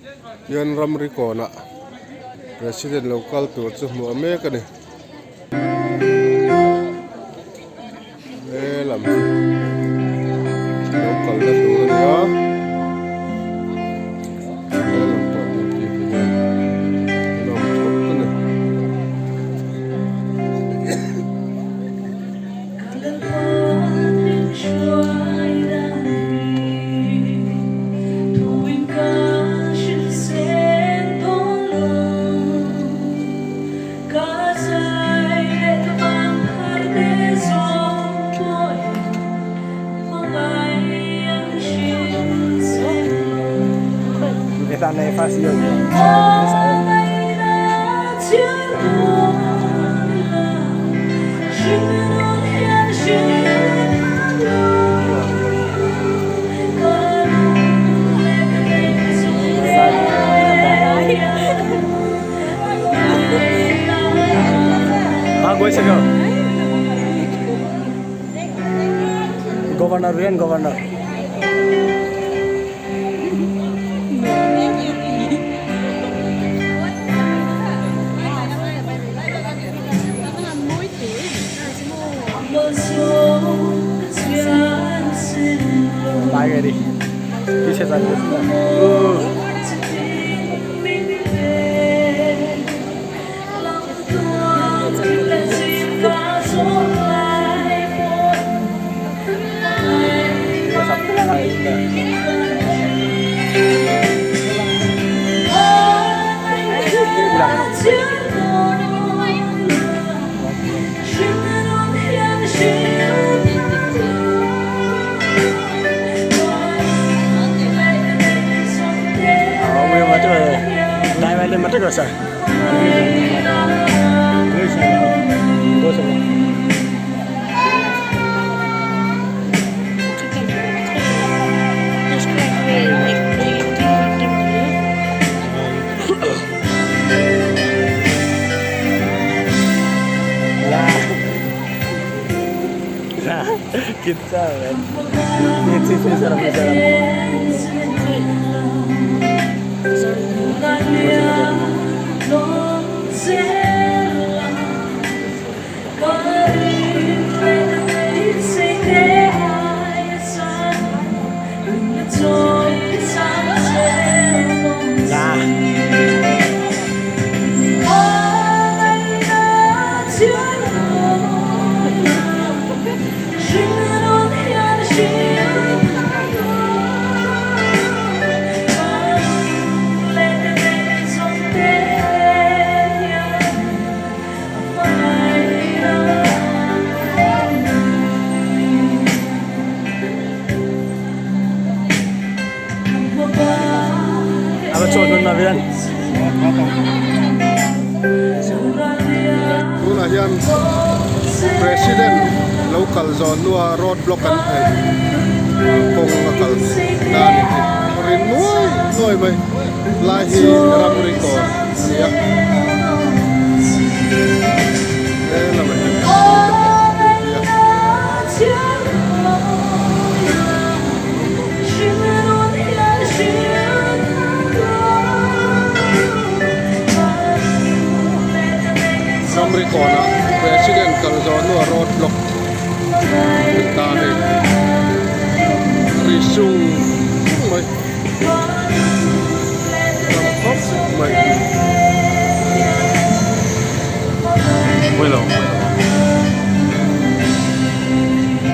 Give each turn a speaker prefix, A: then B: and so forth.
A: Tichuan ramri kawnah president lo kal tur chu hmuh a mek a ni. He lam hi lo kalna tur a ni a he lam pawh duty te hian an awm thawk a ni.
B: Governor Riyan governor. পিছে মাত্रै গৈছে গৈছে। কিচ্ছা
A: Tunah hian President lo kal zawn hnua road block an phelh kawng a kal na a ni hi rin nuai nuai mai lai hi ramri kawn a ni a he lamah hian mipui te pawh an duty a. Ramri kawnah President kal zawh hnua road block an ta hei ri sung sung mai tam khawp mai.